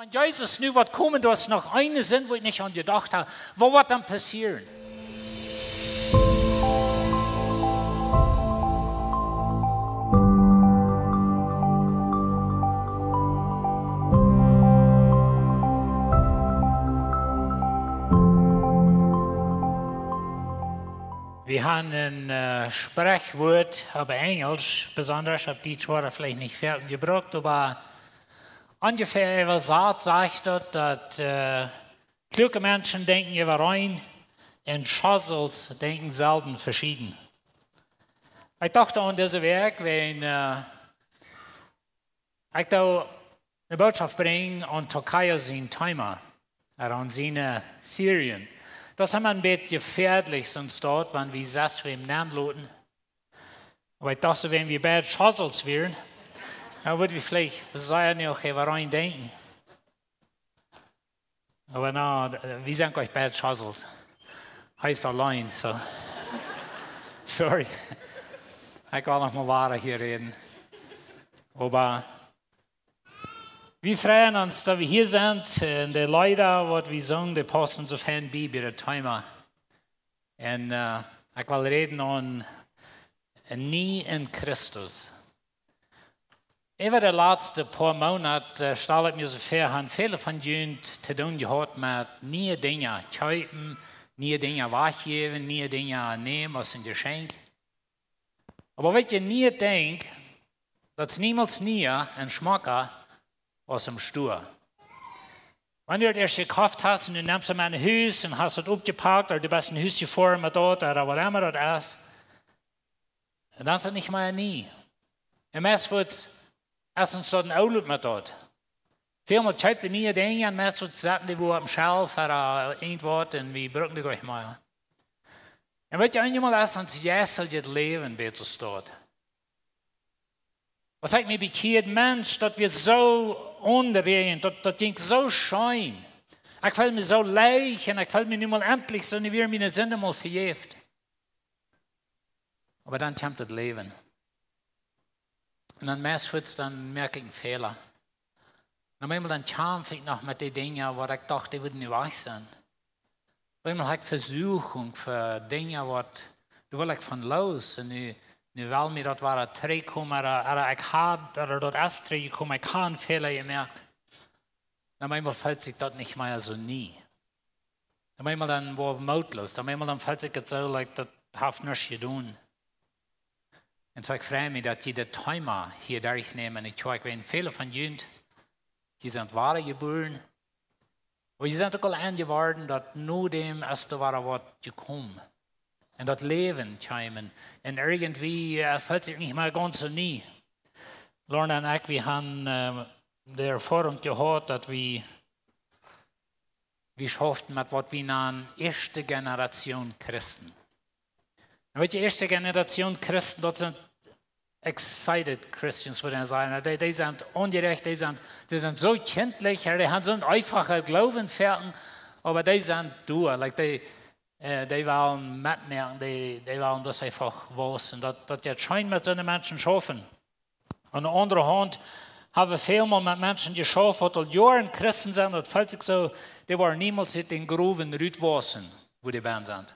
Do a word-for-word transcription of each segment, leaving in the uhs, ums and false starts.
Wan Jesus nu woat komen, daut es noch eene Sind, wua ekj nich aun jedocht hab. Waut woat dan passieren? Wie haben een, äh, Sprichwort opp Enjlisch, besonda opp Dietsch woat veleicht nich väl jebrukt, oba onjefäa äwasat sajcht daut, daut, äh, kluake Menschen denkjen äwareen un Schosels denkjen selden veschieden. Ekj docht aun dise Wäakj, wan, äh, ekj doa eene Bootschoft brinj aun Tokayo sien Thema, ooda aun siene, äh, Serien. Daut es emma een bät jefäadlich, soone Staut, wan wie sest wäm nenloten. Oba ekj docht, soo wan wie beid Schosels wieren, dan wudden wie veleicht sea nu uk äwareen denkjen. Oba nä, wie sent uk beid Schosels. Hee es auleen, soo. Sorry. Ekj well noch mau wieda hia räden. Oba wie freien ons, daut wie hia sent, un de Leeda, waut wie sungen, dee paussen soo fein bie, bie daut Thema. Un, äh, ekj well räden aun, äh, nie en Christus. Äwa de latste poa Moonat, äh, stal ekj mie soo väa, haben väle von junt to doonen jehaut met niee Dinja kjeepen, niee Dinja wajchjäwen, niee Dinja nämen aus een Jeschenkj. Oba weet jie, niee Dinj, daut es niemols niea un schmocka aus em Stua. Wan du daut ieescht jekoft hast un du nemst daut met no Hus un hast daut oppjepakt, ooda du best no Hus jefoaren met daut, ooda waut emma daut es, un dan es daut nich mea nie. Un meist woat, es ons daut een Oolot met daut. Välmol kjeepen wie niee Dinja un meist woat, sat dee wua oppem Schelf ooda irjentwaut un wie brucken dee nich mea. Un weet jie, eenjemol es ons jeistlichet Läwen bät soo staut. Aus ekj mie bekjieed, Mensch, daut wia soo aunräajent, daut, daut jinkj soo scheen. Ekj feeld mie soo leicht un ekj feeld mie nu mol entlich soo, nu wieren miene Sinden mol vejäft. Oba dan kjemt daut Läwen. Un dan meist fuaz, dan moak ekj een Fäla. Dan eemol dan kjamf ekj noch met dee Dinja, waut ekj docht, dee wudden nu wajch sennen. Eemol hab ekj Vesuchung fa Dinja, waut, doa well ekj von loos. Un nu, nu well mie daut wada trigjkomen, ooda, ooda ekj hab, ooda daut es trigjjekomen, ekj hab een Fäla jemoakt. Dan eemol feelt sikj daut nich mea soo nie. Dan eemol dan woa mootloos. Dan eemol dan feelt sikj daut soo, like, daut haft nuscht jedonen. Un soo ekj frei mie, daut jie daut Thema hia derchnämen. Un ekj hia, ekj weet, väle von junt, jie sent wada jebuaren. Oba jie sent uk aul enjeworden, daut no däm es doa wada waut jekomen. Un daut Läwen kjeem. Un irjentwie, äh, feelt sikj nich mea gaunz soo nie. Lorna un ekj, wie haben, äh, de Erfoarunk jehaut, daut wie, wie schauften met waut wie nanen ieeschte Generation Christen. Un weet jie, ieeschte Generation Christen, daut sent excited Christians, wudd ekj sajen. Dee, dee sent aunjerecht, dee sent, dee sent soo kjintlich, dee haben soon eefachen Gloowen, oba dee sent doa, like, dee, äh, dee wellen metmoaken, dee, dee wellen daut eefach wausen. Daut, daut jeit scheen met soone Menschen schaufen. Aun de aundre Haunt haben wie välmol met Menschen jeschauft, waut aul Joaren Christen sent, daut feelt sikj soo, dee woaren niemols ut dän Growen rutwausen, wua dee bennen sent.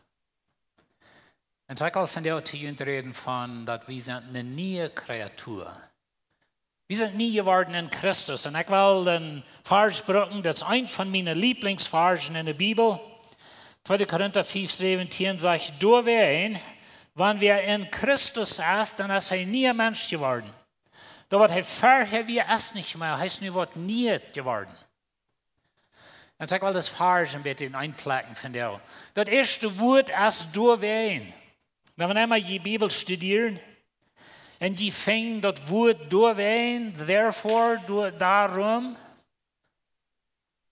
Un soo ekj well vondoag to junt räden von daut wie sent eene niee Kreatua. Wie sent nie jeworden en Christus. Un ekj well een Varsch brucken, daut es eent von miene Lieblingsvarschen en de Bibel. Tweede Korinta fünf siebzehn sajcht: Doawäajen, wan wäa en Christus es, dan es hee een niea Mensch jeworden. Daut waut hee verhäa wia, es nich mea. Hee es nu waut Nieet jeworden. Un soo ekj well daut Varsch een bät enplekjen vondoag. Daut ieeschte Wuat es doawäajen. Wan wie emol june Bibel studieren un jie finjen daut Wuat doawäajen, therefore, doa-, doarom,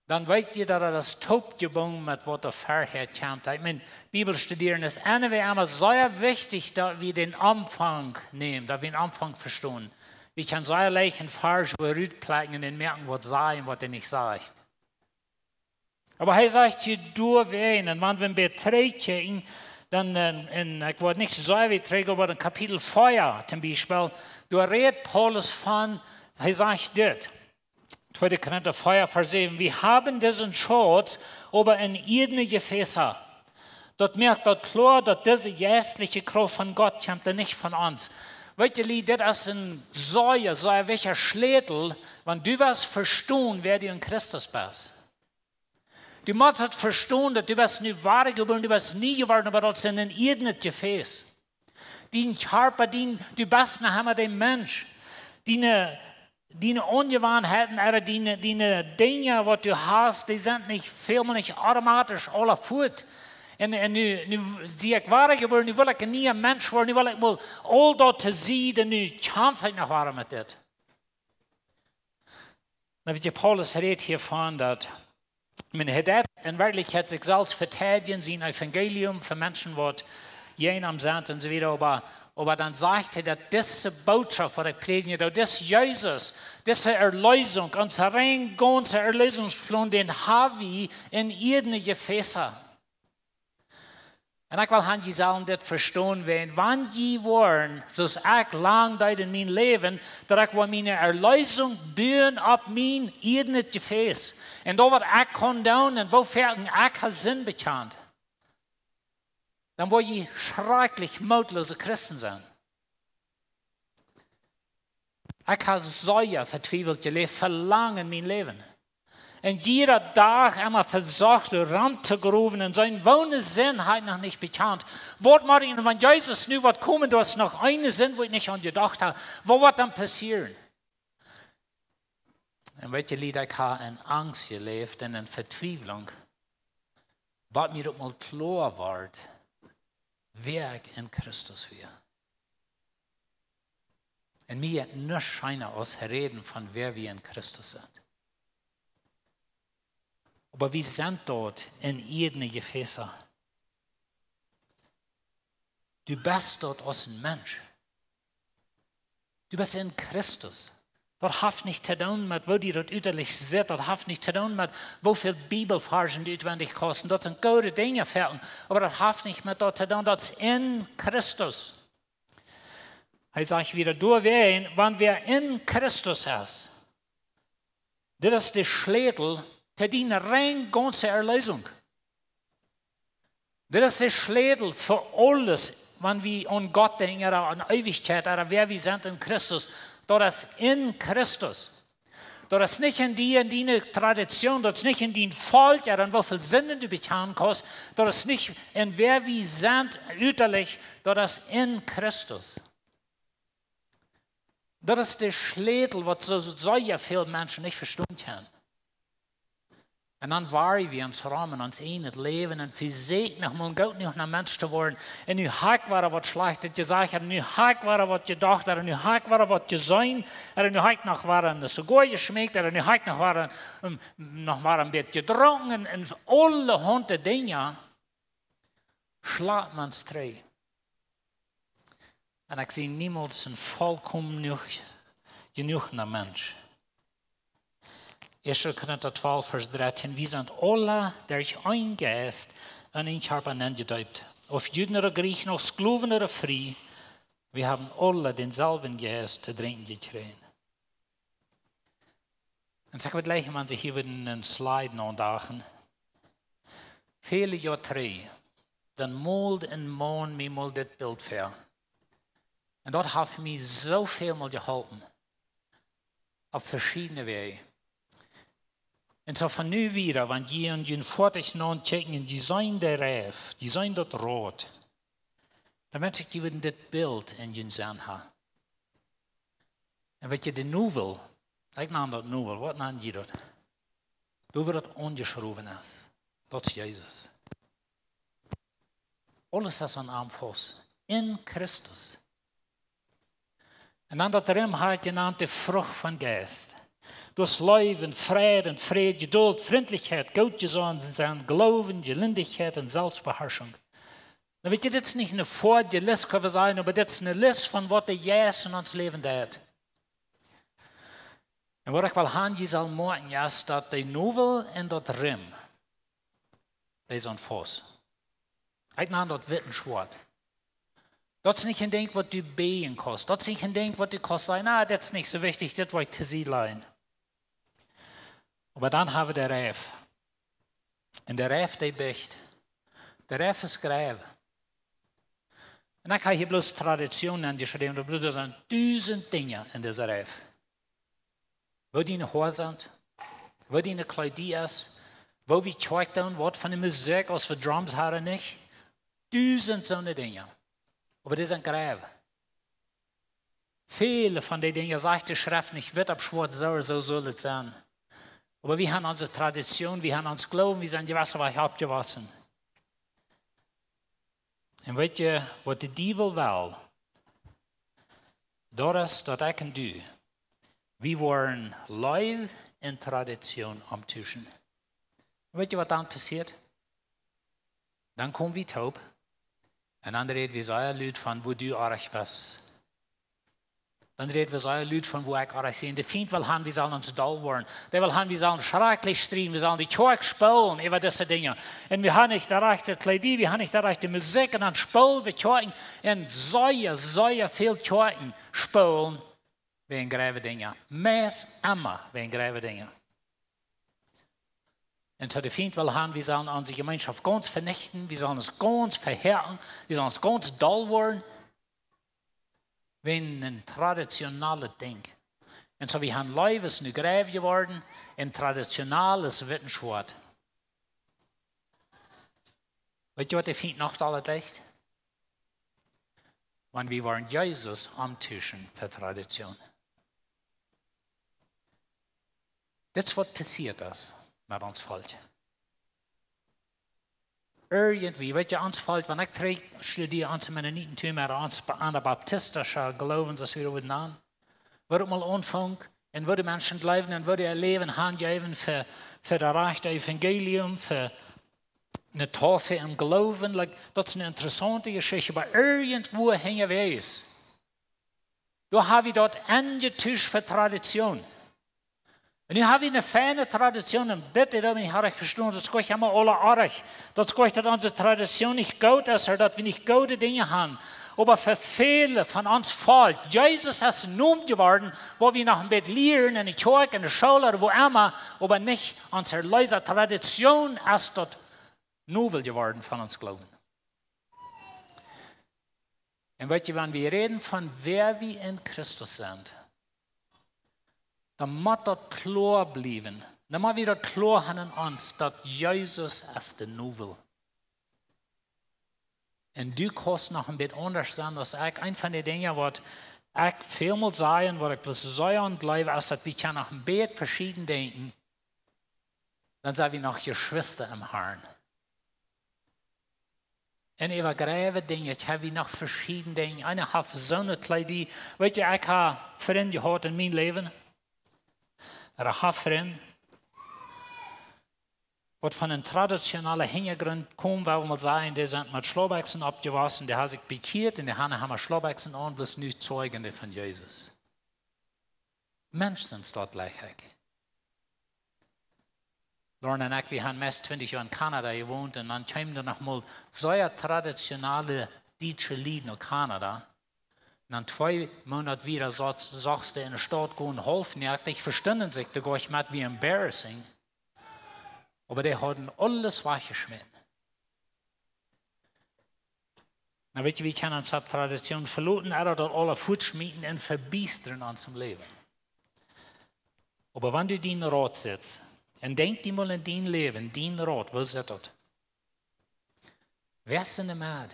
dan weet jie, daut daut es toopjebungen met waut doa verhäa kjemt. Ekj meen, Bibel studieren es anyway emma sea wichtich, daut wie dän Aunfank nämen, daut wie dän Aunfank vestonen. Wie kjennen sea leicht een Varsch rutplekjen un moakjen, waut sajen, waut hee nich sajcht. Oba hee sajcht hia doawäajen, un wan wie een bät trigjkjikjen, dan, äh, un ekj woa nich soo wiet trigj, oba en Kapitel vea toom Biespel, doa rät Paulus von, hee sajcht dit: Tweede Korinta vea, Varsch säwen: "Wie haben diesen Schatz oba en iedne Jefäsa." Daut moakt daut kloa, daut dise jeistliche Krauft von Gott kjemt un nich von ons. Weet jie, dit es een sea, sea wichtja Schlätel, wan du woascht vestonen, wäa du en Christus best. Du motst daut vestonen, daut du best nu wadajebuaren, du best nie jeworden, oba daut es en een iednet Jefäs. Dien Kjarpa, dien, du best noch emma de Mensch. Diene, diene Aunjewanheiten, ooda diene, diene Dinja, waut du hast, dee sent nich, väl mol nich automatisch aula fuat. Un, un nu, nu sie ekj wadajebuaren, nu well ekj een niea Mensch woaren, nu well ekj mol aul daut to sennen, un nu kjamf ekj noch wada met dit. Dan weet jie, Paulus rät hia von daut, ekj meen, hee deit en Werkjlichkjeit sikj selfst vedeidjen, sien Evangelium fa Menschen waut jäajen am sent un soo wieda, oba, oba dan sajcht hee daut dise Bootschoft, waut ekj prädjen doo, daut dis Jesus, dise Erlösung, onse rein gaunze Erlösungsplan, dän hab wie en iedne Jefäsa. Un ekj well han, jie sellen dit vestonen, wan, wan jie woaren, soo aus ekj lang deed en mien Läwen, daut ekj woa miene Erlösung buen opp mien iednet Jefäs. Un daut waut ekj kaun doonen un woo foaken ekj ha Sind bekjant, dan woa jie schrakjlich mootloose Christen sennen. Ekj ha sea vetwiewelt jeläft, fa lang en mien Läwen. Un jieda Dach emma vesocht, rom to growen un seenen, woone Sind ha ekj noch nich bekjant. Waut mott ekj, wan Jesus nu woat komen, doa es noch eene Sind, wua ekj nich aun jedocht ha. Waut woat dan passieren? Un weet jie, Lied, ekj ha en Angst jeläft un en Vetwiewlunk, bat mie daut mol kloa wort, wäa ekj en Christus wia. Un mie jeit nuscht scheena aus räden von wäa wie en Christus sent. Oba wie sent daut en iedne Jefäsa. Du best daut aus een Mensch. Du best en Christus. Daut haft nich to doonen met woo die daut utalich sitt. Daut haft nich to doonen met woo väl Bibelvarsch du utwendich kaust. Daut sent goode Dinja, Varschen, oba daut haft nich met daut to doonen. Daut es en Christus. Hee sajcht wieda: "Doawäajen, wan wäa en Christus es, dit es de Schlätel to diene rein gaunze Erlösung." Dit es de Schlätel fa aules, wan wie aun Gott denkjen, ooda aun Eewichkjeit, ooda wäa wie sent en Christus. Daut es en Christus. Daut es nich en die, en diene Tradition, daut es nich en dien Volkj, ooda en woo väl Sinden du bekjanen kaust. Daut es nich en wäa wie sent utalich, daut es en Christus. Daut es de Schlätel, waut soo, soo sea väl Menschen nich vestonen kjennen. Un dan woa wie ons rom en ons eejnet Läwen un vesäkjen noch mol goot jenuach een Mensch to woaren. Un nu ha ekj wada waut Schlajchtet jesajcht, un nu ha ekj wada waut jedocht, un nu ha ekj wada waut jeseenen, un nu ha ekj noch wada eene Zigoa jeschmeekt, un nu ha ekj noch wada, ähm, noch wada een bät jedrunken, un, un aulahaunt Dinja. Schlap mie trigj. Un ekj sie niemols een volkomen jenuach, jenuachna Mensch. Ieeschte Korinta twalf, Varsch dartieen: "Wie sent aula derch eenen Jeist en eenen Kjarpa nenjedeept. Auf Juden ooda Jrieech, auf Sklowen ooda frie, wie haben aula denselben Jeist to drinkjen jekjräajen." Un saj ekj, wie jlikjen, wan see hia wudden een Slide aundoagen. Väle Joa trigj, dan mold een Maun mie mol dit Bilt väa. Un daut haft mie soo väl mol jeholpen. Opp veschiedne Wäaj. Un soo von nu wieda, wan jie en jun Foatich naunkjikjen un jie seenen de Reif, jie seenen daut Rot, dan wensch ekj, jie wudden dit Bilt en jun Senn ha. Un weet jie, de Nowel, ekj nan daut Nowel, waut nan jie daut? Doa wua daut aunjeschrowen es. Daut es Jesus. Aules es aun am faust. En Christus. Un dan daut Rum ha ekj jenant de Frucht von Jeist. Daut es Leew un Freid un Fräd, Jedult, Frintlichkjeit, Gootjesonntsennen, Gloowen, Jelindichkjeit un Selfstbeharschunk. Nu weet jie, dit es nich eene foadje List, kjenn wie sajen, oba dit es eene List von waut de Jeist en ons Läwen deit. Un waut ekj well han, jie sellen moakjen, es daut de Nowel un daut Rum, dee sent faust. Ekj nan daut witt un schwoat. Daut es nich een Dinkj, waut du bäjen kaust. Daut es nich een Dinkj, waut du kaust sajen: "Na, daut es nich soo wichtich, daut woa ekj to Sied lajen." Oba dan hab wie de Reif. Un de Reif, dee bicht. De Reif es Greiw. Un ekj hab hia bloos Tradition aunjeschräwen, oba doa sent dusent Dinja en dise Reif. Woo diene Hoa sent, woo diene Kjleeda es, woo wie Kjoakj doonen, waut fa eene Musikj, aus wie Drums haben, nich. Dusent soone Dinja. Oba dee sent Greiw. Väle von dee Dinja sajcht de Schreft nich witt opp schwoat, soo, soo saul et sennen. Oba wie haben onse Tradition, wie haben ons Gloowen, wie sent jewess, wua wie oppjewossen. Un weet jie, waut de Diewel well? Daut es daut ekj un du, wie woaren Leew un Tradition omtuschen. Weet jie, waut dan passieet? Dan komen wie toop un dan räd wie sea lud von woo du oajch best. Dan räd wie sea lud von woo ekj oajch sie. De Fient well han, wie sellen ons doll woaren. Dee well han, wie sellen schrakjlich strieden, wie sellen de Kjoakj spoolen äwa dise Dinja. Un wie haben nich de rajchte Kjleeda, wie haben nich de rajchte Musikj, un dan spool wie Kjoakjen. Un sea, sea väl Kjoakjen spoolen wäajen greiwe Dinja. Meist emma wäajen greiwe Dinja. Un soo de Fient well han, wie sellen onse Jemeenschoft gaunz venichten, wie sellen ons gaunz vehäakjen, wie sellen ons gaunz doll woaren. Wäajen een traditionalet Dinkj. Un soo, wie haben Leew es nu Greiw jeworden, un traditionalet es witten Schwoat. Weet jie, waut de Fient noch aul deed? Wan wie woaren Jesus omtuschen fa Tradition. Dit es waut passieet es met ons Volkj. Irjentwoo, weet jie, ons Volkj, wan ekj trigj studia onse Mennoniten, ons ba-, aun de baptistische Gloowen, aus wie daut nanen, woo et mol aunfunk, un woo de Menschen jleewden, un woo dee äa Läwen hanjeewen fa, fa daut rajchte Evangelium, fa eene Taufe em Gloowen, like, daut es eene interessaunte Jeschicht, oba irjentwoo hinjawäajes, doa hab wie daut enjetuscht fa Tradition. Un nu hab wie eene feine Tradition, un bitte, daut mie nich oajch vestonen, daut es nich emma aule oajch. Daut es nich, daut onse Tradition nich goot es, ooda daut wie nich goode Dinja haben. Oba fa väle von ons Volkj, Jesus es een Nomen jeworden, wua wie noch een bät lieren, enne Kjoakj, enne School ooda wua emma, oba nich ons Erleesa. Tradition es daut Nomen jeworden von ons Gloowen. Un weet jie, wan wie räden von wäa wie en Christus sent, dan mott daut kloa bliewen. Dan mott wie daut kloa haben en ons, daut Jesus es de Nomen. Un du kaust noch een bät aundasch sennen aus ekj. Eent von de Dinja, waut ekj välmol saj un waut ekj bloos saj un jleew, es daut wie kjennen noch een bät veschieden denkjen. Dan sent wie noch Jeschwista em Harn. Un äwa greiwe Dinja, ekj hab wie noch veschieden Dinja. Eena haft soone Kjleeda, weet jie, ekj hab Frind jehaut en mien Läwen. Ooda hab Frind, waut von een traditionellen Hinjagrunt komen, wua wie mol sajen, dee sent met Schlaubbekjsen oppjewossen, dee haben sikj bekjieet un dee haben, haben Schlaubbekjsen aun, bloos nu zeugen dee von Jesus. Mensch, sent daut leicht. Lorna un ekj, wie haben meist twintich Joa en Kanada jewont un dan kjeemen doa noch mol sea traditionelle dietsche Lied no Kanada. Un dan twee Moonat wieda sach-, sachst du enne Staut gonen, haulfnoakjt, dee vestunden sikj doa goanich met, wia embarrassing. Oba dee hauden aules wajchjeschmäten. Na, weet jie, wie kjennen ons opp Tradition veloten, ooda daut aules fuatschmieten un vebiestren en onsem Läwen. Oba wan du dien Rat sitst, un denkj die mol en dien Läwen, dien Rat, woo sitt daut? Wäa es en de Med?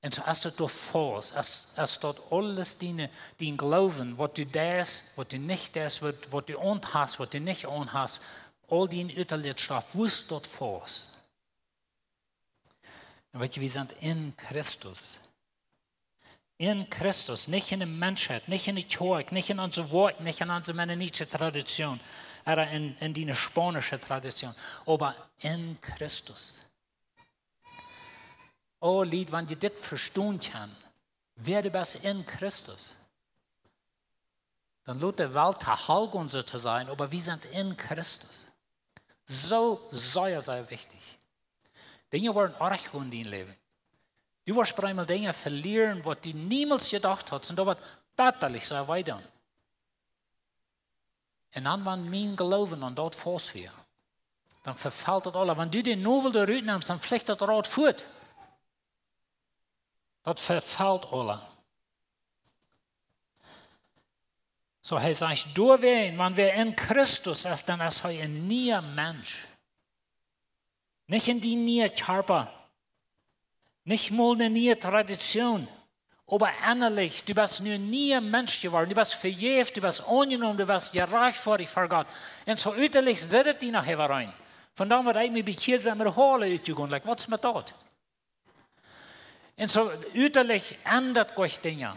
Un soo es daut doa faust, es, es daut aules diene, dien Gloowen, waut du deist, waut du nich deist, waut, waut du aunhast, waut du nich aunhast, aul dien Utalitschoft, woo es daut faust? Un weet jie, wie sent en Christus. En Christus, nich en de Menschheit, nich en de Kjoakj, nich en onse Woakj, nich en onse mennonitische Tradition, ooda en, en diene spaunische Tradition, oba en Christus. O Lied, wan jie dit vestonen kjennen, wäa du best en Christus, dan lot de Welt to Hal gonen, soo to sajen, oba wie sent en Christus. Soo sea, sea wichtich. Dinja woaren oajch gonen en dien Läwen. Du woascht bie eemol Dinja velieren, waut du niemols jedocht hast, un daut woat betalich sea wee doonen. Un dan, wan mien Gloowen aun daut faust wia, dan vefelt daut aula. Wan du dän Nowel doa rut nemst, dan flicht daut Raut fuat. Daut vefelt aula. Soo, hee sajcht, doawäajen, wan wäa en Christus es, dan es hee een niea Mensch. Nich en dien niea Kjarpa. Nich mol eene niee Tradition. Oba ennalich, du best nu een niea Mensch jeworden. Du best vejäft, du best aunjenomen, du best jerajchtfoadicht ver Gott. Un soo utalich sitt et die noch äwa rein. Von dan, waut ekj mie bekjieed, sent mie de Hoa utjegonen. Like, waut es met daut? Un soo utalich endat goa Dinja.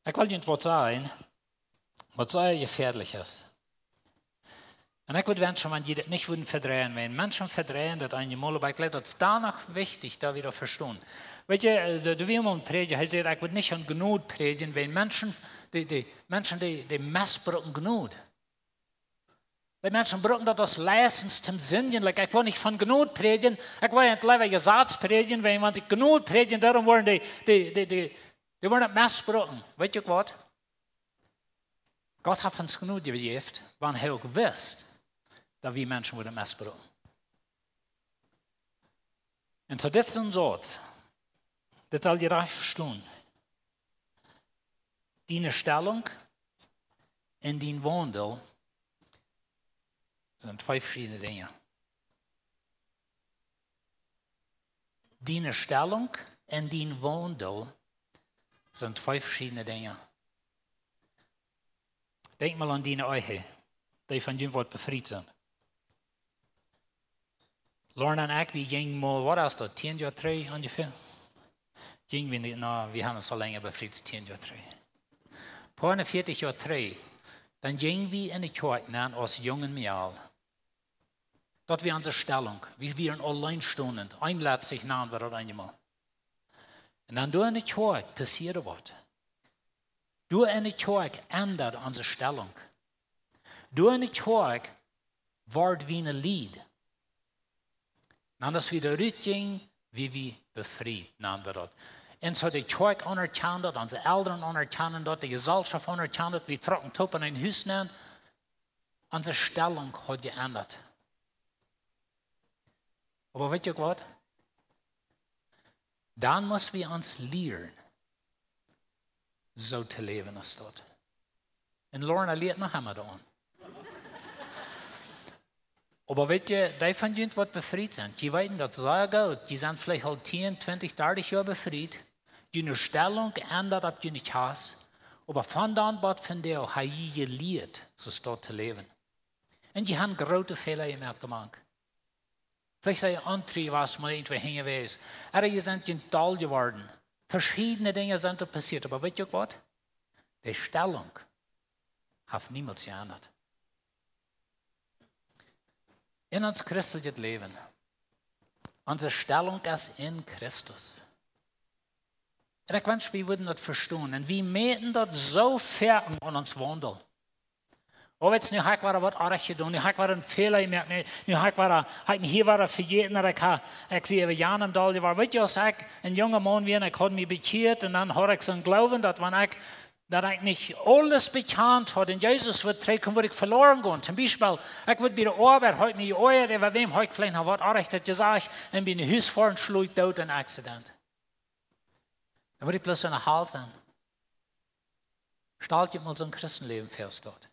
Ekj well junt waut sajen, waut sea jefäadlich es. Un ekj wudd wenschen, wan jie daut nich wudden vedreien, wiels Menschen vedreien daut eenjemol, oba ekj jleew, daut es dan noch wichtich, daut wie daut vestonen. Weetst du, äh, doa, doa wia mol een Prädja, hee säd, ekj wudd nich aun Jnod prädjen, wiels Menschen, dee, dee Menschen, dee, dee mestbruken Jnod. Dee Menschen bruken daut aus license toom sindjen. Like, ekj wull nich von Jnod prädjen, ekj wull eejentlich leewa Jesaz prädjen, wiels wan ekj Jnod prädjen, dan woaren dee, dee, dee, dee, dee woaren daut mestbruken. Weetst du waut? Gott haft ons Jnod jejäft, wiels hee uk wist, daut wie Menschen wudden mestbruken. Un soo, dit es een Sauz. Dit saul jie rajcht vestonen. Diene Stellunk un dien Waundel sent twee veschiedne Dinja. Diene Stellunk un dien Waundel sent twee veschiedne Dinja. Denkj mol aun diene Ehe, dee von junt waut befriet sent. Lorna un ekj, wie jinjen mol, waut es daut, tieen Joa trigj onjefäa? Jinjen wie nich, na, wie haben ons aul lenja befriet, tieen Joa trigj. Poa un vieetich Joa trigj, dan jinjen wie enne Kjoakj nenn aus junge Mejal. Daut wia onse Stellunk. Wie wieren auleen stonend, eenjetzich nanen wie daut eenjemol. Un dan doa enne Kjoakj passieed waut. Doa enne Kjoakj endat onse Stellunk. Doa enne Kjoakj wort wie een Lied. Un aus wie doa rut jinjen, wia wie befriet, nanen wie daut. Un soo de Kjoakj aunerkjant daut, onse Elren aunerkjanden daut, de Jeselschoft aunerkjant daut, wie trocken toop en een Hus nenn. Onse Stellunk haud jeendat. Oba weetst du waut? Dan must wie ons lieren, soo to läwen aus daut. Un Lorna lieet noch emma doaraun. Oba weetst du, dee von junt waut befriet sent, dee weeten daut sea goot. Dee sent veleicht aul tieen, twintich, dartich Joa befriet. June Stellunk endat opp june Kjast. Oba von dan bat vondoag ha jie jelieet, soo aus daut to läwen. Un jie haben groote Fäla jemoakt, mank. Veleicht sie jie ontru jewast, mol irjentwua hinjen jewast. Ooda jie sent june doll jeworden. Veschiedne Dinja sent doa passieet, oba weetst du waut? De Stellunk haft niemols jeendat. En ons christeljet Läwen. Onse Stellunk es en Christus. Un ekj wensch, wie wudden daut vestonen. Un wie mäten daut soo foaken aun ons Waundel. Oh, weetst du, nu ha ekj wada waut oajch jedonen, nu ha ekj wada een Fäla jemoakt, nu, nu ha ekj wada, ha ekj mie hia wada vejäten, daut ekj ha, ekj sie äwa Jan doll jeworden. Weetst du, aus ekj een junga Maun wia un ekj haud mie bekjieet un dan haud ekj soon Gloowen, daut wan ekj, daut ekj nich aules bekjant haud un Jesus wudd trigjkomen, wudd ekj veloaren gonen. Toom Biespel, ekj wudd bie de Oabeit, haud mie jeoajat, äwa wäm haud ekj veleicht noch waut Oajchtet jesajcht, un bie een Hus foaren, schloag ekj doot en een Accident. Dan wudd ekj bloos enne Hal sennen. Stal die mol soon Christenläwen väa, aus daut.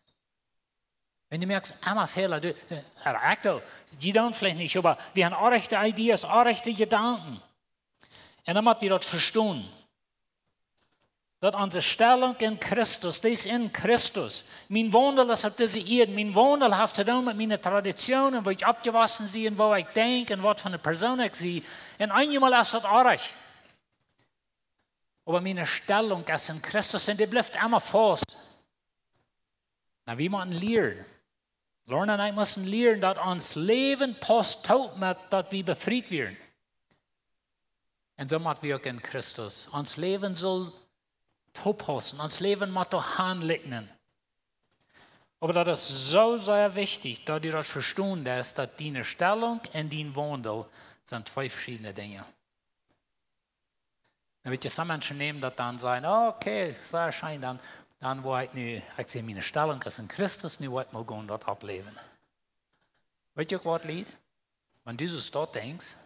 Wan du moakst emma Fäla, du, du, ooda ekj doo, dee doonen veleicht nich, oba wie haben oajchte Ideas, oajchte Jedanken. Un dan mott wie daut vestonen. Daut onse Stellunk en Christus, dee es en Christus. Mien Waundel es opp dise Ieed, mien Waundel haft to doonen met miene Traditionen, woo ekj oppjewossen sie un woo ekj denkj un waut fa eene Persoon ekj sie. Un eenjemol es daut oajch. Oba miene Stellunk es en Christus un dee blift emma faust. Na, wie motten lieren. Lorna un ekj musten lieren, daut ons Läwen paust toop met daut wie befriet wieren. Un soo mott wie uk en Christus. Ons Läwen saul toopaussen, ons Läwen mott doa han likjnen. Oba daut es soo sea wichtich, daut du daut vestonen deist, daut diene Stellunk un dien Waundel sent twee veschiedne Dinja. Dan weet jie, some Menschen nämen daut dan, sajen: "Oh, okay, sea scheen, dan, dan woa ekj nu, ekj see miene Stellunk es en Christus, nu woa ekj mol gonen daut oppläwen." Weet jie uk waut, Lied? Wan du soo daut denkjst,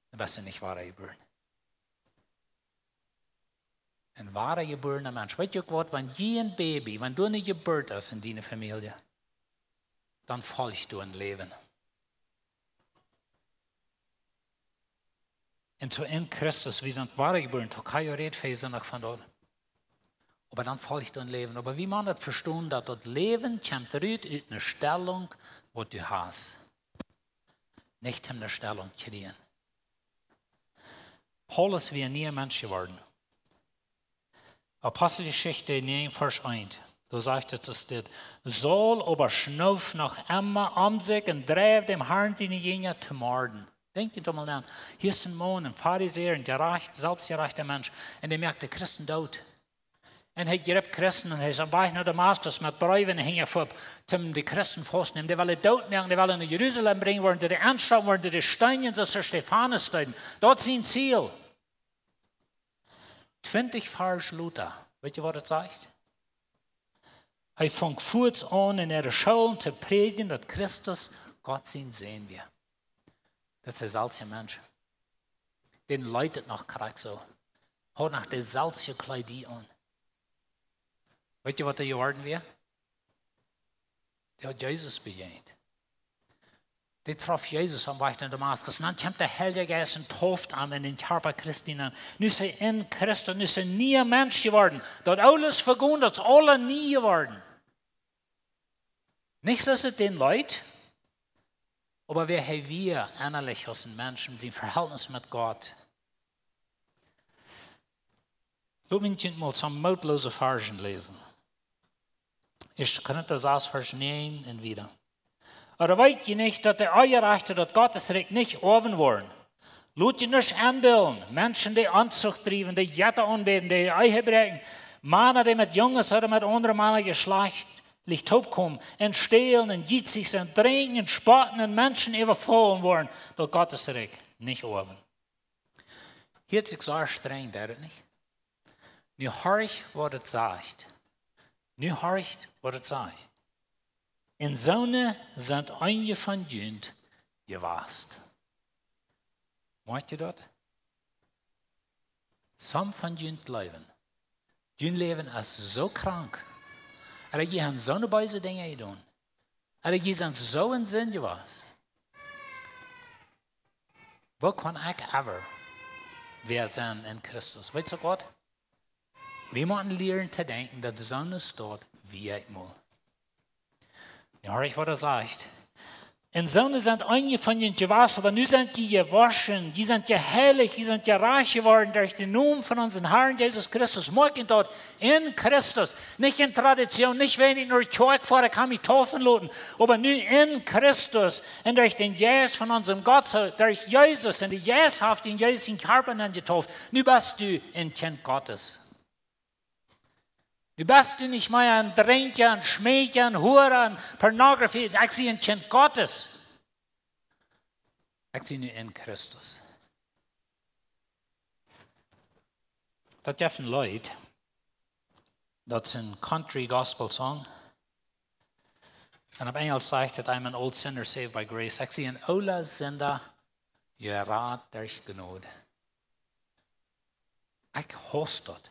dan best du nich woa jebuaren. En woa jebuarna Mensch. Weet jie uk waut, wan jie en Baby, wan doa ne Jeburt es en diene Famielje, dan folcht doa en Läwen. En soo en Christus, wie sent woa jebuaren, Tokayo rät fa je noch von daut. Oba dan folcht doa en Läwen. Oba wie motten daut vestonen, daut daut Läwen kjemt rut ut ne Stellunk, waut du hast. Nich om ne Stellunk kjrieen. Paulus wia en niea Mensch jeworden. Aposteljeschicht näajen, Varsch eent. Doa sajcht et, es dit: "Saul oba schnoof noch emma om sikj un dreef däm Harn siene Jinja to morden." Denkj jie mol no. Hia es en Maun, en Farisäa, en jerajcht, selfstjerajchta Mensch. Un dee moakt de Christen doot. Un hee jreep Christen un hee es oppem Wajch no Damaskus met Breew en de Henj, om de Christen faust to nämen. Dee wellen doot moaken, dee wellen no Jerusalem brinjen, woaren dee aunschaufen, woaren dee steenjen, soo aus see Stefanus deeden. Daut es sien Ziel. Twintich Varsch lota, weet jie waut et sajcht? Hee funk fuaz aun en äare Schoolen to prädjen, daut Christus Gott sien Sän wia. Daut es de selfstje Mensch. Dän leet et noch krakjt soo. Haud noch de selfstje Kjleeda aun. Weet jie waut hee jeworden wia? Dee haud Jesus bejäajent. Dee trof Jesus aum Wajch no Damaskus. Un dan kjemt de Heilje Jeist un deept am en dän Kjarpa Christi nenn. Nu es hee en Christus, nu es hee en niea Mensch jeworden. Daut Oole es vegonen, daut es aules nie jeworden. Nich soo aus et dän leet, oba wäa hee wia ennalich aus en Mensch en sien Vehältnis met Gott. Lot mie junt mol some mootloose Varschen läsen. Ieeschte Korinta sas, Varsch näajen un wieda. Ooda weet jie nich, daut de Onjerajchte daut Gottes Rikj nich oawen woaren? Lot junt nuscht enbillen. Menschen, dee Onzucht driewen, dee Jetta aunbäden, dee Ehe bräakjen, Mana, dee met Junges ooda met aundre Mana jeschlajchtlich toopkomen, un stälen, un jietsich sennen, drinkjen, un spotten, un Menschen äwafaulen woaren, daut Gottes Rikj nich oawen. Hia es et sea strenj, deit et nich? Nu horcht, waut et sajcht. Nu horcht, waut et sajcht. Un soone sent eenje von junt jewast. Moakt jie daut? Some von junt jleewen, jun Läwen es soo krank. Ooda jie haben soone beese Dinja jedonen. Ooda jie sent soo en Sind jewast. Woo kaun ekj ever wäa sennen en Christus? Weet jie waut? Wie motten lieren to denkjen, daut soone Staut wia ekj mol. Nu horcht, waut et sajcht. Un soone sent eenje von junt jewast, oba nu sent jie jewoschen, jie sent jeheilicht, jie sent jerajcht jeworden derch dän Nomen von onsen Harn Jesus Christus. Moakt junt daut: en Christus. Nich en Tradition, nich wan ekj no de Kjoakj foa, kaun ekj mie deepen loten. Oba nu en Christus un derch dän Jeist von onsem Gott, soo derch Jesus, un de Jeist haft die en Jesus sien Kjarpa nenn jedeept. Nu best du en Kjint Gottes. Nu best du nich mea en Drinkja, en Schmäakja, en Hua, en Pornografie. Ekj sie en Kjint Gottes. Ekj sie nu en Christus. Daut jeft en Leet, daut es en country gospel song. Un opp Enjelsch sajcht et: "I'm an old sinner saved by grace." Ekj sie en oola Sinda, jerat derch Jnod. Ekj hauss daut.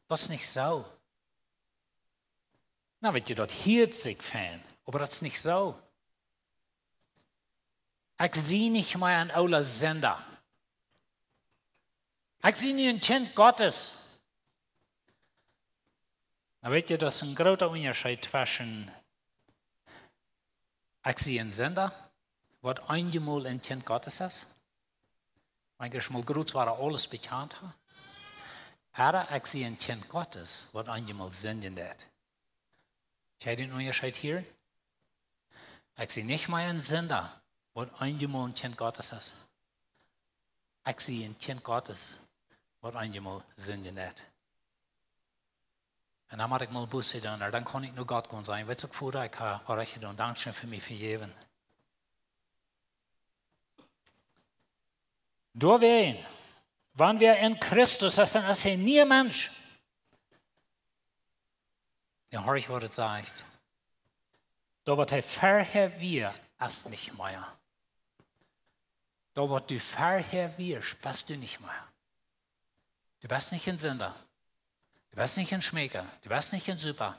Daut es nich soo. Na, weet jie, daut hieet sikj fein, oba daut es nich soo. Ekj sie nich mea en oola Sinda. Ekj sie nu en Kjint Gottes. Na, weet jie, daut es en groota Unjascheet tweschen: Ekj sie en Sinda, waut eenjemol en Kjint Gottes es. Wan ekj mol groot wia, aules bekaunt haud. Ooda ekj sie en Kjint Gottes, waut eenjemol sindjen deit. Kjenn jie dän Unjascheet hieren? Ekj sie nich mea en Sinda, waut eenjemol en Kjint Gottes es. Ekj sie en Kjint Gottes, waut eenjemol sindjen deit. Un dan mott ekj mol Buße doonen, dan kaun ekj no Gott gonen sajen: "Weetst du, Voda, ekj hab Onrajcht jedonen, dankscheen fa mie vejäwen." Doawäajen, Wan wäa en Christus es, dan es hee een niea Mensch. Jo, horch waut et sajcht. Daut waut hee verhäa wia, es nich mea. Daut waut du verhäa wiascht, best du nich mea. Du best nich een Sinda. Du best nich een Schmäakja. Du best nich een Supa.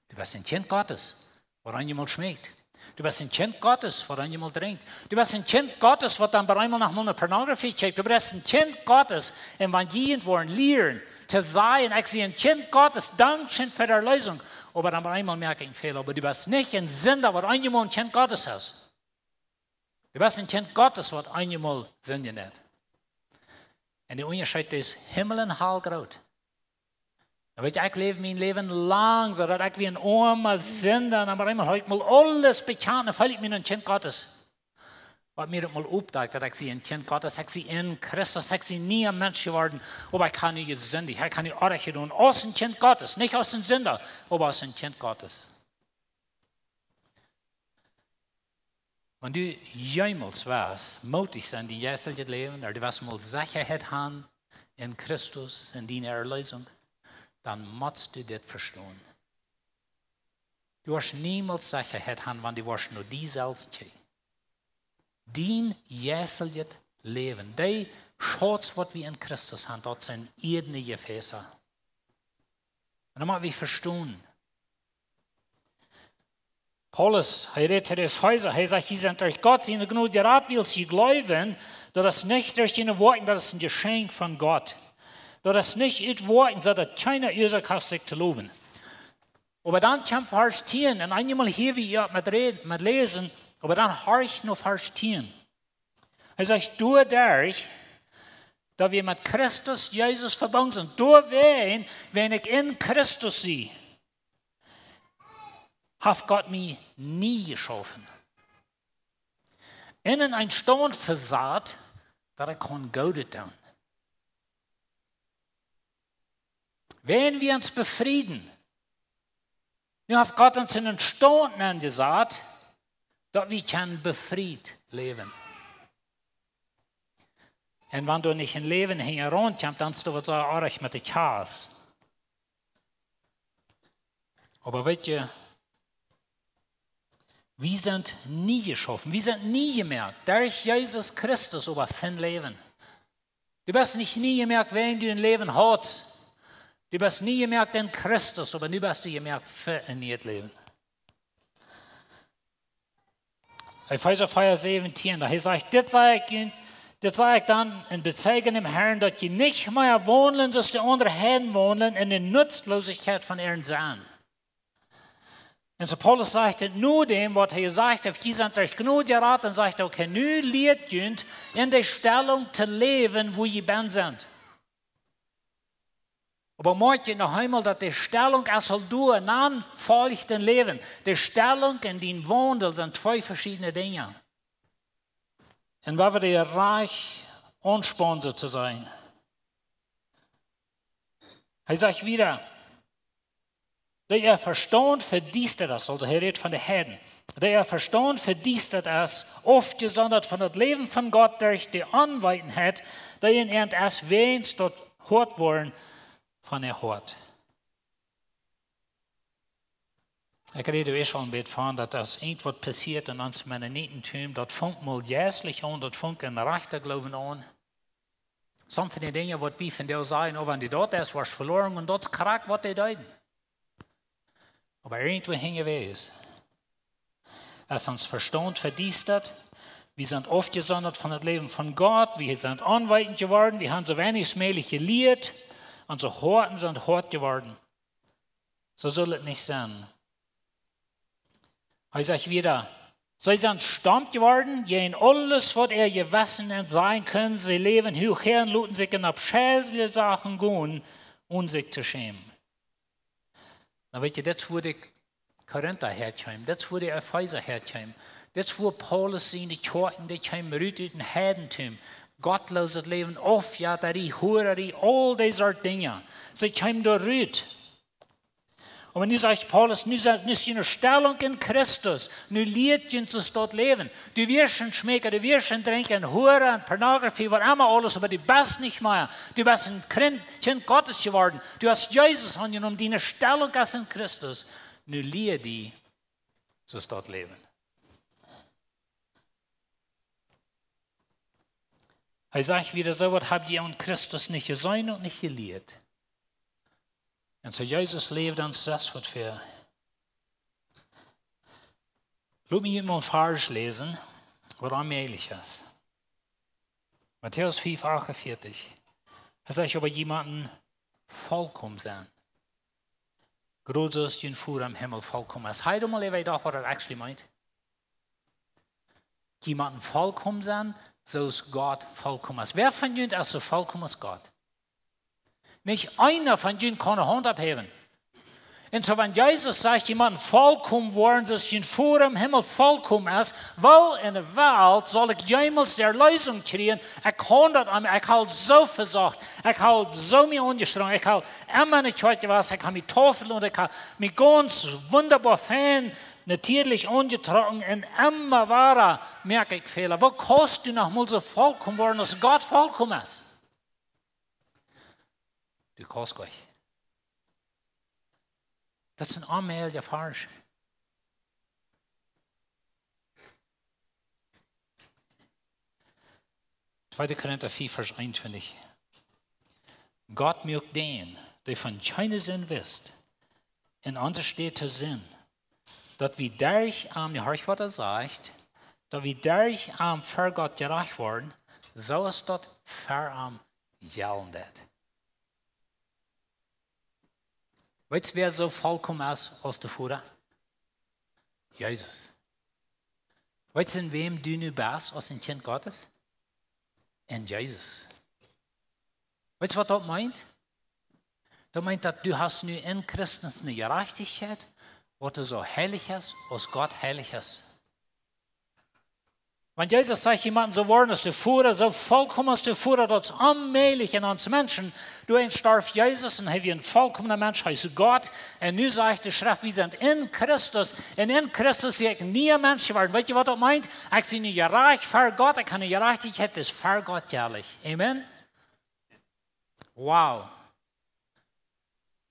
Du best een Kjint Gottes, waut eenjemol schmäakt. Du best een Kjint Gottes, waut eenjemol drinkjt. Du best een Kjint Gottes, waut dan bie eenmol noch mol no Pornografie kjikjt. Du best een Kjint Gottes. Un wan jie woaren lieren to sajen, ekj sie een Kjint Gottes, dankscheen fa de Erleesunk. Oba dan bie eenmol moak ekj een Fäla. Oba du best nich een Sinda, waut eenjemol een Kjint Gottes es. Du best een Kjint Gottes, waut eenjemol sindjen deit. Un de Unjascheet es Himmel un Hal groot. Dan weet jie, ekj läw mien Läwen lang, soo daut ekj wia een oama Sinda, un opp eemol hab ekj mol aules bekjant, dan feel ekj mie een Kjint Gottes. Waut mie daut mol oppdakjt, daut ekj sie een Kjint Gottes, ekj sie en Christus, ekj sie een niea Mensch jeworden, oba ekj hab nu jesindicht, ekj hab nu oajch jedonen, aus een Kjint Gottes, nich aus een Sinda, oba aus een Kjint Gottes. Wan du jemols wurscht mootich sennen, dien jeistlichet Läwen, ooda du wurscht mol Sechaheit haben en Christus, en diene Erleesunk, dan motst du dit vestonen. Du woascht niemols Sechaheit haben, wan du woascht no die selfst kjikjen. Dien jeistlichet Läwen, dee Schauz, waut wie en Christus haben, daut sent iedne Jefäsa. Un daut mott wie vestonen. Paulus, hee rät to de Efeesa, hee sajcht: "Jie sent derch Gott siene Jnod jerat, wiels jie jleewen, daut es nich derch june Woakjen, daut es een Jeschenkj von Gott. Daut es nich ut Woakjen, soo daut kjeena Uasoak haft, sikj to lowen." Oba dan kjemt Varsch tieen, un eenjemol hia wie opp met räden, met läsen, oba dan horch no Varsch tieen. Hee sajcht: "Doaderch, daut wie met Christus Jesus vebungen sent, doawäajen, wan ekj en Christus sie, haft Gott mie nie jeschaufen, un en een Staunt vesat, daut ekj kaun Goodet doonen." Wan wie ons befrieden, nu haft Gott ons en een Staunt nenjesat, daut wie kjennen befriet läwen. Un wan doa nich een Läwen hinjaraun kjemt, dan es doa waut soo oajch met de Kjast. Oba weet jie, wie sent nie jeschaufen, wie sent nie jemoakt derch Jesus Christus, oba fa een Läwen. Du best nich nie jemoakt, wan du een Läwen hast. Du best nie jemoakt en Christus, oba nu best du jemoakt fa een nieet Läwen. Efeesa vea säwentieen, doa hee sajcht: "Dit saj ekj junt, dit saj ekj dan un bezeichne em Herrn, daut jie nich mea waundlen, soo aus de aundre Heiden waundlen, en de Nutzlosichkjeit von äaren Senn." Un soo Paulus sajcht et, no däm waut hee jesajcht haft: "Jie sent derch Jnod jerat", un sajcht: "Okay, nu lieet junt en de Stellunk to läwen, wua jie bennen sent." Oba moakjt junt noch eemol, daut de Stellunk es aul doa, dan folcht een Läwen. De Stellunk un dien Waundel sent twee veschiedne Dinja. Un wua wie de Rajcht aunspaunen, soo to sajen. Hee sajcht wieda: "Dee äa Vestaunt vediestat es", aulsoo hee rät von de Heiden, "dee äa Vestaunt vediestat es, aufjesondat von daut Läwen von Gott derch de Onweetenheit, dee en an es, wäajens daut Hoat woaren von äa Hoat." Ekj räd ieescht aul een bät von, daut es irjentwaut passieet en ons Mennonitentum, daut funk mol jeistlich aun, daut funk en rajchta Gloowen aun. Sommje von de Dinja, waut wie vondoag sajen, oh, wan du daut deist, woascht veloren, un daut es krakjt, waut dee deeden. Oba irjentwua hinjawäajes es ons Vestaunt vediestat. Wie sent aufjesondat von daut Läwen von Gott. Wie sent onweetend jeworden. Wie haben soo weinich aus mäajlich jelieet. Onse Hoaten sent hoat jeworden. Soo saul et nich sennen. Hee sajcht wieda: "See sent stomp jeworden, jäajen aules, waut äa Jewessen an sajen kunn. See läwen huachäa un loten sikj en aufscheilje Sachen gonen, onen sikj to schämen." Nu weet jie, dit es wua de Korinta häakjeem, dit es wua de Efeesa häakjeem, dit es wua Paulus siene Kjoakjen, dee kjeemen rut ut een Heidentum, gottlooset Läwen, Aufjettarie, Huararie, aul dee Sort Dinja. See kjeemen doa rut. Oba nu sajcht Paulus, nu es, nu es june Stellunk en Christus, nu lieet junt soo daut Läwen. Du wieescht een Schmäkja, du wieescht een Drinkja, een Hura, een Pornografie, waut emma aules, oba du best nich mea. Du best een Kjint, Kjint Gottes jeworden. Du hast Jesus aunjenomen, diene Stellunk es en Christus. Nu lieet die soo daut Läwen. Hee sajcht wada: Soo waut hab jie aun Christus nich jeseenen un nich jelieet. Un soo Jesus läwd en ons, waut wie. Lot mie mol een Varsch läsen, waut onmäajlich es. Matäus fiew achtunvieetich. Hee sajcht: Oba jie motten volkomen sennen, krakjt soo aus jun Voda em Himmel volkomen es. Hast du mol äwajedocht, waut daut actually meent? Jie motten volkomen sennen, soo aus Gott volkomen es. Wäa von junt es soo volkomen aus Gott? Nich eena von junt kaun de Haunt opphäwen. Un soo, wan Jesus sajcht, jie motten volkomen woaren, soo aus jun Voda em Himmel volkomen es, woo enne Welt saul ekj jemols de Erleesunk kjrieen? Ekj kaun daut aun, ekj hab soo vesocht, ekj hab soo mie aunjestrenjt, ekj hab emma enne Kjoakj jewast, ekj hab mie Taufe jeloten, ekj hab mie gaunz wundaboa fein, natieedlich aunjetrocken un emma wada moak ekj Fäla. Woo kaust du noch mol soo volkomen woaren, aus Gott volkomen es? Du kaust nich. Daut es een onmäajlicha Varsch. Tweede Korinta fiew, Varsch eenuntwintich. Gott muak dän, dee von kjeene Sind wist, en onse Städ to Sind, daut wie derch am, nu horcht, waut hee sajcht, daut wie derch am ver Gott jerajcht woaren, soo aus daut ver am jellen deit. Weetst, wäa soo volkomen es aus de Voda? Jesus. Weetst, en wäm du nu best aus een Kjint Gottes? En Jesus. Weetst, waut daut meent? Daut meent, daut du hast nu en Christus eene Jerajchtichkjeit, waut soo heilich es aus Gott heilich es. Wan Jesus sajcht, jie motten soo woaren aus de Voda, soo volkomen aus de Voda, daut es onmäajlich en ons Menschen. Doawäajen storf Jesus un hee wia een volkomna Mensch, hee es Gott. Un nu sajcht de Schreft, wie sent en Christus. Un en Christus sie ekj een niea Mensch jeworden. Weetst, waut daut meent? Ekj sie nu jerajcht ver Gott, ekj hab eene Jerajchtichkjeit, dee es ver Gott jellich. Amen. Wow.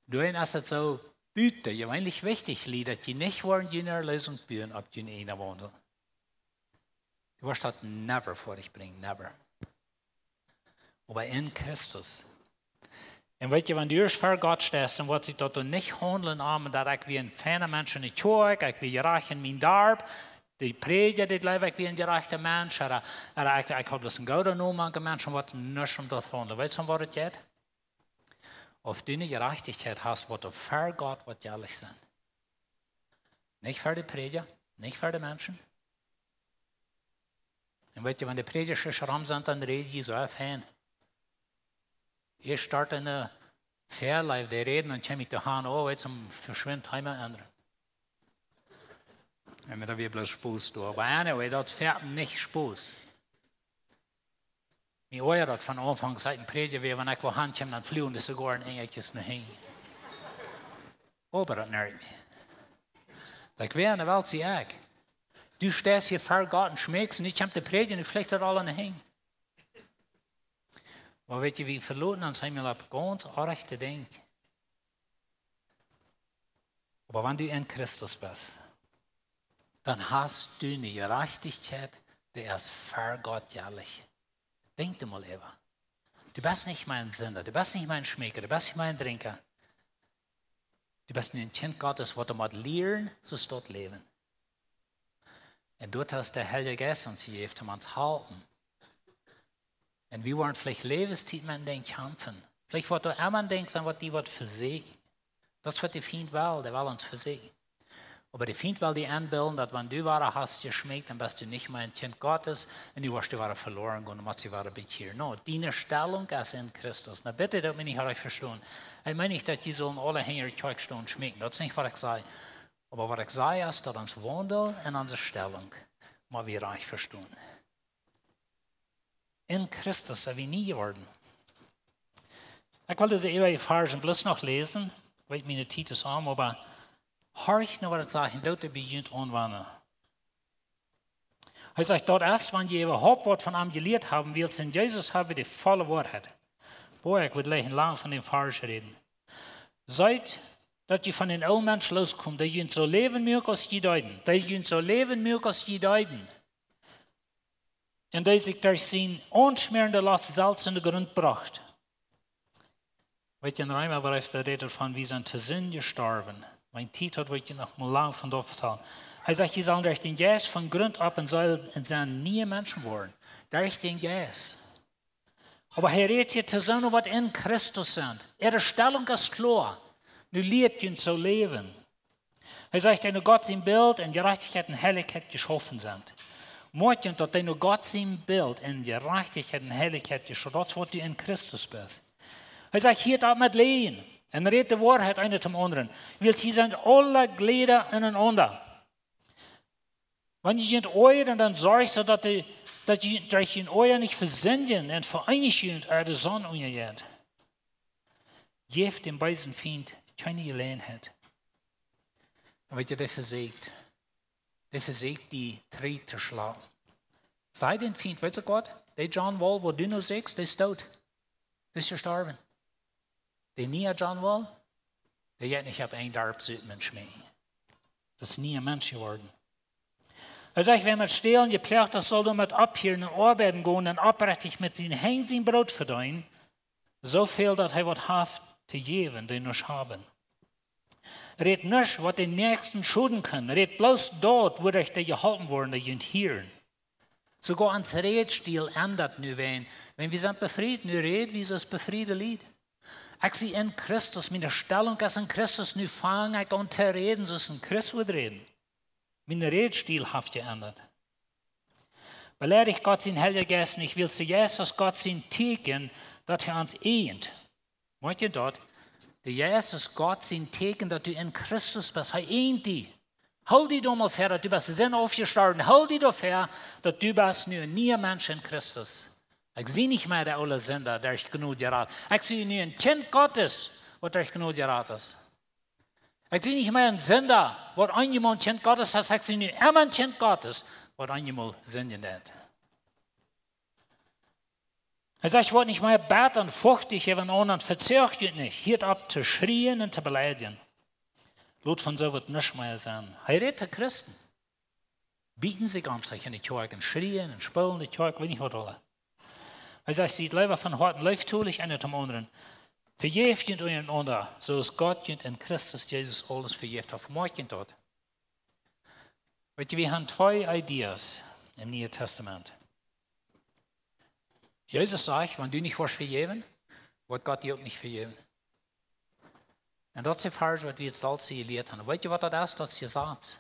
Doawäajen es et soo butajeweenlich wichtich, Lied, daut jie nich woaren june Erleesunk buen opp jun eenen Waundel. Du woascht daut never foadich brinjen, never. Oba en Christus. Un weetst, wan du ieescht ver Gott steist, dan woat sikj daut dan nich haundlen om daut ekj wia een feina Mensch enne Kjoakj, ekj wia jerajcht en mien Darp, de Prädja, dee jleewd, ekj wia een jerajchta Mensch, ooda, ooda ekj, ekj haud bloos een gooden Nomen aun de Menschen, waut nuscht om daut haundlen. Weetst du, waut et jeit? Auf du eene Jerajchtichkjeit hast, waut ver Gott woat jellich sennen. Nich ver de Prädja, nich ver de Menschen. Un weetst, wan de Prädja soo rom sent, dan räd jie soo fein. Hia steit eene Fäaleew, dee räden un kjemt to han, oh, weetst, dan veschwinjt hee mau aundre. Un daut wia bloos Spos doa. Oba anyway, daut wia nich Spos. Mie oajad daut von Aunfank, siet een Prädja wia, wan ekj wua han kjeem, dan fluagen de Sigaren enj ieescht no hinjen. Oba daut nervt mie. Like, wäa enne Welt sie ekj? Du steist hia ver Gott un schmeekjst, un nu kjemt de Prädja un flicht daut aula no hinjen. Oba weetst, wie veloten ons eemol opp gaunz orrajchte Dinja. Oba wan du en Christus best, dan hast du eene Jerajchtichkjeit, dee es ver Gott jellich. Denkj doa mol äwa. Du best nich mea een Sinda, du best nich mea een Schmeekja, du best nich mea een Drinkja. Du best nu een Kjint Gottes, waut du motst lieren, soo aus daut Läwen. Un doa haft de Heilje Jeist ons jejäft, om ons to halpen. Un wie woaren veleicht Läwenstiet met een Dinkj kjamfen. Veleicht woat doa emma een Dinkj sennen, waut die woat vesieekjen. Daut es, waut de Fient well, dee well ons vesieekjen. Oba de Fient well die enbillen, daut wan du wada hast jeschmeekjt, dan best du nich mea een Kjint Gottes un du woascht wada veloren gonen, dan motst du wada bekjieren. No, diene Stellunk es en Christus. Na bitte, daut mie nich rajcht vestonen. Ekj meen nich, daut jie sellen aule hinja de Kjoakj stonen schmeekjen. Daut es nich, waut ekj saj. Oba waut ekj saj, es, daut ons Waundel un onse Stellunk mott wie rajcht vestonen. En Christus sent wie nie jeworden. Ekj well dise eewje Varschen bloos noch läsen. Ekj weet, miene Tiet es om, oba Horcht no waut et sajcht, un doot daut bie junt aunwanden. Hee sajcht: Daut es, wan jie äwahaupt waut von am jelieet haben, wiels en Jesus hab wie de volle Woarheit. Boah, ekj wudd jleichen lang von däm Varsch räden. Seet, daut jie von dän oolen Mensch looskomen, dee junt soo läwen muak aus jie deeden, dee junt soo läwen muak aus jie deeden, un dee sikj derch sien aunschmäarende Lost selfst en de Grunt brocht. Weet jie, en Reema Breef, doa rät et von: Wie sent to Sind jestorwen. Wan Tiet haud, wudd ekj noch mol lang von doa vetalen. Hee sajcht, jie sellen derch dän Jeist von Grunt opp en Seel un sent niee Menschen worden. Derch dän Jeist. Oba hee rät hia to soone, waut en Christus sent. Äare Stellung es kloa. Nu lieet junt soo läwen. Hee sajcht, dee no Gott sien Bilt en Jerajchtichkjeit un Heilichkjeit jeschaufen sent. Moakjt junt, daut dee no Gott sien Bilt en Jerajchtichkjeit un Heilichkjeit jeschaufen, daut es, waut du en Christus best. Hee sajcht: Hieet opp met läajen un rät de Woarheit eena dän aundren, wiels jie sent aule Jlieda enaunda. Wan jie junt oajren, dan sorcht soo, daut jie, daut jie derch jun Oaja nich vesindjen un veeenicht junt, ea de Sonn unjajeit. Jäft däm beesen Fient kjeene Jeläajenheit. Un weet jie, dee vesieekjt, dee vesieekjt die trigj to schlagen. Saj dän Fient: Weetst du waut? Dee John Wall, waut du nu sitst, dee es doot. Dee es jestorwen. Dee niea John Wall, dee jeit nich opp een Darp sitten un schmecken. Daut es niea Mensch jeworden. Hee sajcht: Wäa met Stälen jeploagt es, saul doamet opphieren un oabeiden gonen un oprechtich met siene Henj sien Broot vedeenen, soo väl daut hee waut haft to jäwen, dee nuscht haben. Rät nuscht, waut dän Näakjsten schoden kaun. Rät bloos daut, wuaderch dee jeholpen woaren, dee junt hieren. Soogoa ons Rädstiel endat nu, wan, wan wie sent befriet, nu räd wie soo aus befriede Lied. Ekj sie en Christus, miene Stellung es en Christus, nu fang ekj aun to räden soo aus en Christ wudd räden. Mien Rädstiel haft jeendat. Beleidicht Gott sien Heilja Jeist nich, wiels de Jeist es Gott sien Tieekjen, daut hee ons ieejent. Moakjt jie daut? De Jeist es Gott sien Tieekjen, daut du en Christus best. Hee ieejent die. Hool die doa mol väa, daut du best Sind aufjestorwen. Hool die doa väa, daut du best nu een niea Mensch en Christus. Ekj sie nich mea de oole Sinda, derch Jnod jerat. Ekj sie nu een Kjint Gottes, waut derch Jnod jerat es. Ekj sie nich mea een Sinda, waut eenjemol een Kjint Gottes es. Ekj sie nu emma een Kjint Gottes, waut eenjemol sindjen deed. Hee sajcht: Woat nich mea betta un fuchtich äwa enaunda, un vezoacht junt nich. Hieet opp to schrieen un to beleidjen. Lot von soo waut nuscht mea sennen. Hee rät to Christen. Bieten sikj om sikj en de Kjoakj un schrieen un spoolen de Kjoakj, weet nich waut aula. Hee sajcht: Siet leewa von Hoaten leeftolich eena däm aundren. Vejäft junt unjarenaunda, soo aus Gott junt en Christus Jesus aules vejäft haft. Moakjt junt daut. Weet jie, wie haben twee Ideas em Nieen Tastament. Jesus sajcht: Wan du nich woascht vejäwen, woat Gott die uk nich vejäwen. Un daut es de Varsch, waut wie daut latste jelieet haben. Weet jie, waut daut es? Daut es Jesaz.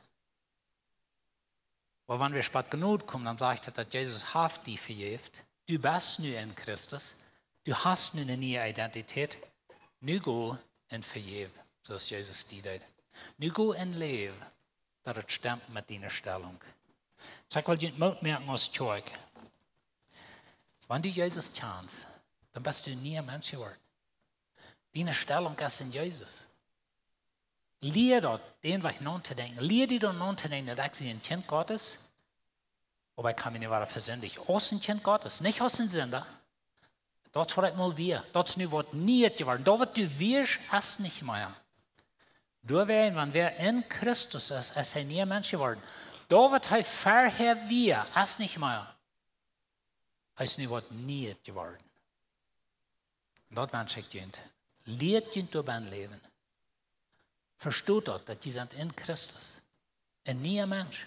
Oba wan wie bie Jnod komen, dan sajcht et, daut Jesus haft die vejäft. Du best nu en Christus. Du hast nu eene niee Identität. Nu go un vejäw, soo aus Jesus die deed. Nu go un läw, daut et stemt met diene Stellung. Soo, ekj well junt Moot moaken aus Kjoakj. Wan du Jesus kjanst, dan best du een niea Mensch jeworden. Diene Stellung es en Jesus. Lia daut, dän Wajch notodenkjen. Lia die dan notodenkjen, daut ekj sie een Kjint Gottes, oba ekj hab mie nu wada vesindjt. Aus een Kjint Gottes, nich aus een Sinda. Daut es waut ekj mol wia. Daut es nu waut Nieet jeworden. Daut waut du wieescht, es nich mea. Doawäajen, wan wäa en Christus es, es hee een niea Mensch jeworden. Daut waut hee verhäa wia, es nich mea. Hee es nu waut Nieet jeworden. Un daut wensch ekj junt. Lieet junt doabennen läwen. Vestot daut, daut jie sent en Christus. Een niea Mensch.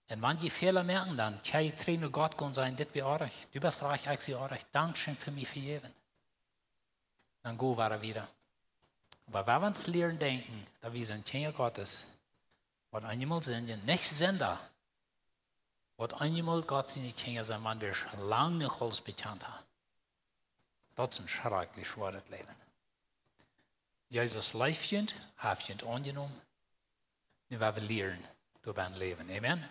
Un wan jie Fäla moaken, dan kjenn jie trigj no Gott gonen un sajen: Dit wia oajch. Du best rajcht, ekj sie oajch. Dankscheen fa mie vejäwen. Dan go wada wieda. Oba wan wie ons lieren denkjen, daut wie sent Kjinja Gottes, waut eenjemol sindjen, nich Sinda, waut eenjemol Gott siene Kjinja sent, wan wie lang jenuach aules bekjant haben. Daut es een schrakjlich schwoaret Läwen. Jesus leeft junt, haft junt aunjenomen. Nu woa wie lieren doabennen läwen. Amen.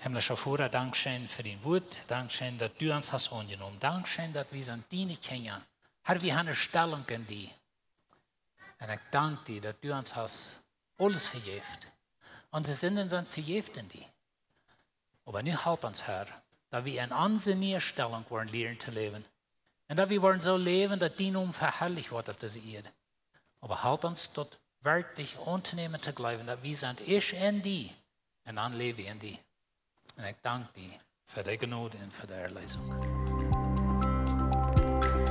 Himmlischa Voda, dankscheen fa dien Wuat. Dankscheen, daut du ons hast aunjenomen. Dankscheen, daut wie sent diene Kjinja. Herr, wie haben eene Stellung en die. Un ekj dank die, daut du ons hast aules vejäft. Onse Sinden sent vejäft en die. Oba nu halp ons, Herr, daut wie en onse niee Stellung woaren lieren to läwen. Un daut wie woaren soo läwen, daut dien Nomen veharlicht woat opp dise Ieed. Oba halp ons daut werkjlich auntonämen, to jleewen, daut wie sent ieescht en die un dan läw wie en die. Un ekj dank die fa de Jnod un fa de Erleesunk.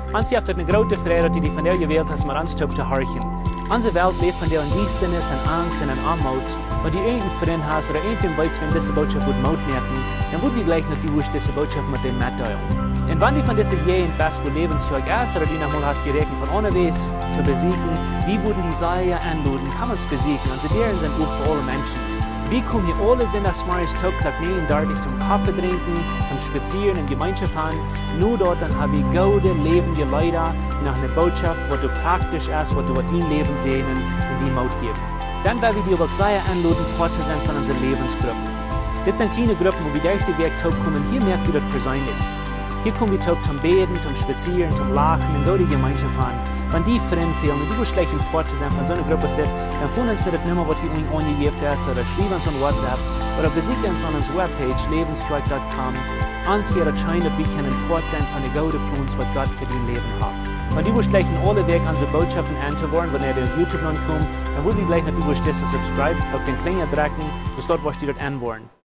Ons jeft et eene groote Freid, daut du die vondoag jewält hast, met ons toop to horchen. Onse Welt läft vondoag en Diestanis, en Angst un en Oamoot. Wan du irjent een Frint hast ooda irjent wäm weetst, wäm dise Bootschoft wudd Moot moaken, dan wudd wie jleichen, daut du wurscht dise Bootschoft met däm metdeelen. Un wan du von dise Jäajent best, wua Läwens Kjoakj es, ooda du noch mol hast jeräakjent von onjewäa to besieekjen, wie wudden die sea enloden, komm ons besieekjen. Onse Däaren sent op fa aule Menschen. Wie komen hia aule Sindachsmorjes toop Klock näajen dartich toom Koffe drinkjen, toom spazieren un Jemeenschoft haben. Nu doa dan hab wie goode läwendje Leeda, noch eene Bootschoft, waut doa praktisch es, waut doa woat dien Läwen säajnen un die Moot jäwen. Dan well wie die uk sea enloden, Poat to sennen von onse Läwensgruppen. Dit sent kjliene Gruppen, wua wie derch de Wäakj toop komen. Hia moak wie daut perseenlich. Hia kom wie toop toom bäden, toom spazieren, toom lachen un goode Jemeenschoft haben. Wan die Frind fälen un du wurscht jleichen Poat to sennen von soone Grupp aus dit, dan foon ons no de Numma, waut hia unjen aunjejäft es, ooda schriew ons aun WhatsApp, ooda besieekj ons aun onse Webpage, läwens kjoakj dot com. Ons hia daut scheen, daut wie kjennen Poat sennen von de goode Plons, waut Gott fa dien Läwen haft. Wan du wurscht jleichen aule Wäakj onse Bootschoften enwoaren, wan dee opp YouTube nopp komen, dan wudd wie jleichen, daut du wurscht dise subscribe, opp dän Klinja drekjen, soo daut du wurscht daut enwoaren.